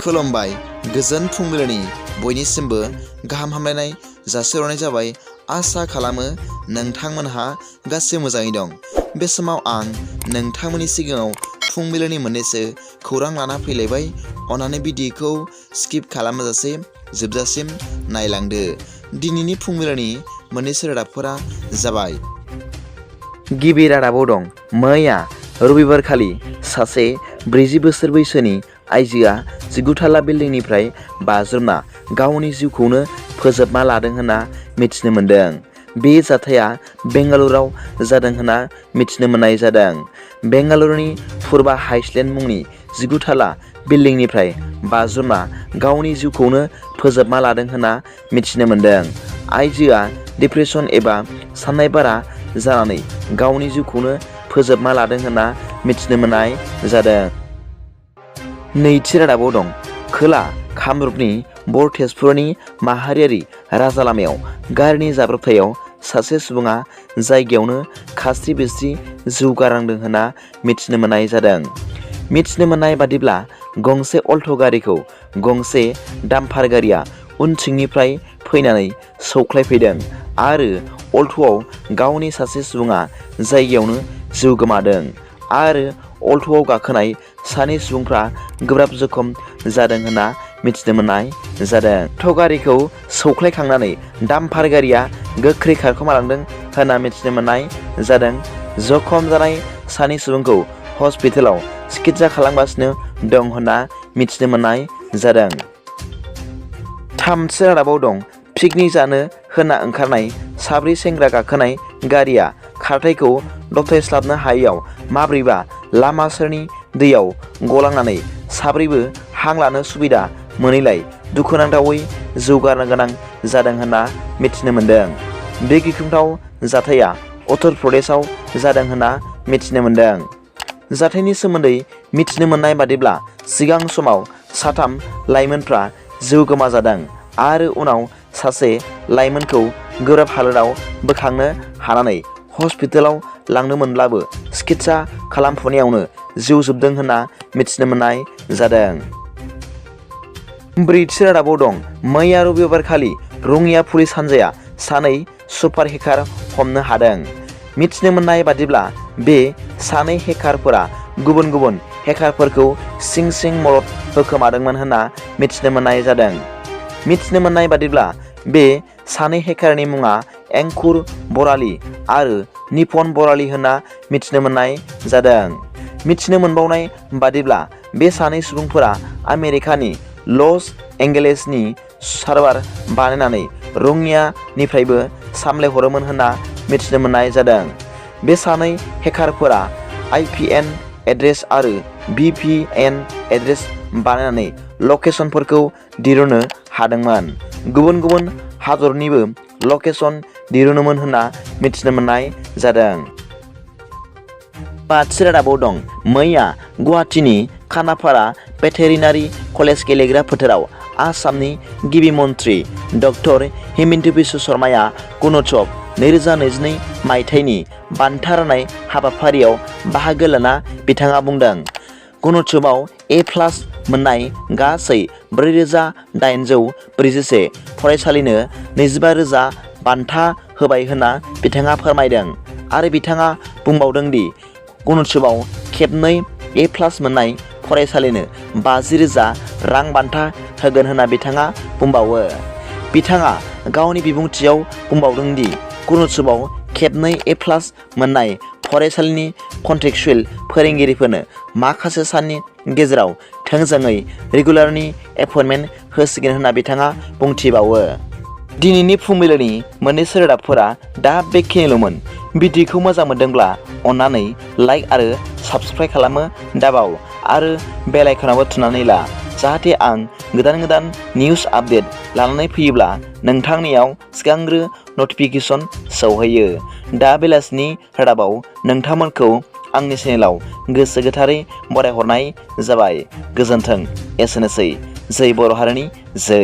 खुलुमबाय गोजोन फुंबिलिनि बयनिसिमबो गाहाम हामलायनाय जासिहरनाय जाबाय। आसा खालामो नोंथांमोनहा गासैबो मोजाङै दं। बे समाव आं नोंथांमोननि सिगाङाव फुंबिलिनि मोननैसो खौरां लाना फैलायबाय। अन्नानै भिडिअखौ स्किप खालामाजासे जोबजासिम नायलांदो। दिनैनि फुंबिलिनि मोननैसो रादाबफोरा जाबाय। गिबि रादाबाव दं। मैया रबिबारखालि सासे 40 बोसोर बैसोनि आइजोआ 19 थाला बिल्डिंनिफ्राय बाज्रुमना गावनि जिउखौनो फोजोबना लादों होनना मिथिनो मोन्दों। बे जाथाया बेंगालुरुआव जादों होनना मिथिनो मोननाय जादों। बेंगालुरुनि पुर्बा हाइस्लेन्ड मुंनि 19 थाला बिल्डिंनिफ्राय बाज्रुमना गावनि जिउखौनो फोजोबना लादों होनना मिथिनो मोन्दों। आइजोआ डिप्रेसन एबा साननाय बारा जानानै गावनि जिउखौनो फोजोबना लादों होनना मिथिनो मोननाय जादों। नैथि रादाबाव दं। खोला कामरुपनि बर तेजपुरनि माहारियारि राजा लामायाव गारिनि जाब्रबथायाव सासे सुबुङा जायगायावनो खास्रि बिस्रि जिउ गारनांदों होनना मिथिनो मोननाय जादों। मिथिनो मोननाय बादिब्ला गंसे अल्ट' गारिखौ गंसे डाम्पार गारिया उनथिंनिफ्राय फैनानै सौख्लायफैदों आरो अल्ट'आव गावनि सासे सुबुङा जायगायावनो जिउ गोमादों आरो अल्ट'आव गाखोनाय सानै सुबुंफ्रा गोब्राब जखम जादों होनना मिथिनो मोननाय जादों। अल्ट' गारिखौ सौख्लायखांनानै डाम्पार गारिया गोख्रै खारखोमालांदों होनना मिथिनो मोननाय जादों। जखम जानाय सानै सुबुंखौ हस्पिटालाव सिकित्सा खालामगासिनो दं होनना मिथिनो मोननाय जादों। थामथि रादाबाव दं। पिकनिक जानो होना ओंखारनाय साब्रै सेंग्रा गाखोनाय गारिया खारथायखौ दबथायस्लाबनो हायैयाव माब्रैबा लामा सेरनि दैयाव गलांनानै साब्रैबो हां लानो सुबिदा मोनैलाय दुखुनांथावै जिउ गारनो गोनां जादों होनना मिथिनो मोन्दों। बे गिख्रंथाव जाथाया उत्तर प्रदेशआव जादों होनना मिथिनो मोन्दों। जाथायनि सोमोन्दै मिथिनो मोननाय बादिब्ला सिगां समाव साथाम लाइमोनफ्रा जिउ गोमाजादों आरो उनाव सासे लाइमोनखौ गोब्राब हालोदाव बोखांनो हानानै हस्पिटालाव लांदोंमोनब्लाबो सिकित्सा खालामफुनायावनो जिउ जोबदों होनना मिथिनो मोननाय जादों। ब्रैथि रादाबाव दं। मैया रबिबारखालि रङिया पुलिस हान्जाया सानै सुपार हेकार हमनो हादों। मिथिनो मोननाय बादिब्ला बे सानै हेकारफोरा गुबुन गुबुन हेकारफोरखौ सिं सिं मदद होखोमादोंमोन होनना मिथिनो मोननाय जादों। मिथिनो मोननाय बादिब्ला बे सानै हेकारनि मुङा एंकुर बराली आरो निपन बराली होनना मिथिनो मोननाय जादों। मिथिनो मोनबावनाय बादिब्ला बे सानै सुबुंफोरा आमेरिकानि लस एन्जेलेसनि सार्भार बानायनानै रङियानिफ्रायबो सामलायहरोमोन होनना मिथिनो मोननाय जादों। बे सानै हेकारफोरा IPN एड्रेस आरो VPN एड्रेस बानायनानै लकेसनफोरखौ दिरुननो हादोंमोन। गुबुन गुबुन हादरनिबो लकेसन दिरुनोमोन होनना मिथिनो मोननाय जादों। बाथि रादाबाव दं। मैया गुवाहाटीनि खानापारा भेटेरिनारि कलेज गेलेग्रा फोथाराव आसामनि गिबि मन्त्रि डक्टर हिमन्त बिश्व शर्माया गुणोत्सव 2022 मायथाइनि बान्था राननाय हाबाफारियाव बाहागो लाना बिथाङा बुंदों। गुणोत्सवआव A+ मोननाय गासै 4,841 फरायसालिनो 25,000 बान्था होबाय होनना बिथाङा फोरमायदों आरो बिथाङा बुंबावदों दि गुणोत्सवआव खेबनै A+ मोननाय फरायसालिनो 50,000 रां बान्था होगोन होनना बिथाङा बुंबावो। बिथाङा गावनि बिबुंथियाव बुंबावदों दि गुणोत्सवआव खेबनै A+ मोननाय फरायसालिनि कन्ट्रेक्चुएल फोरोंगिरिफोरनो माखासे साननि गेजेराव थोंजोङै रेगुलारनि एपइन्टमेन्ट होसिगोन होनना बिथाङा बुंथिबावो। दिनैनि फुंबिलिनि मोननैसो रादाबफोरा दा बेखिनिल'मोन। भिडिअखौ मोजां मोनदोंब्ला अन्नानै लाइक आरो साबस्क्राइब खालामनो दाबाव आरो बेल आइकनावबो थुनानै ला, जाहाथे आं गोदान गोदान निउस आपडेट लानानै फैयोब्ला नोंथांनियाव सिगांग्रो नटिफिकेसन सौहैयो। दा बेलासिनि रादाबाव नोंथांमोनखौ आंनि चेनेलाव गोसो गोथारै बरायहरनाय जाबाय। गोजोन्थों। एसेनोसै। जै बर' हारिनि जै।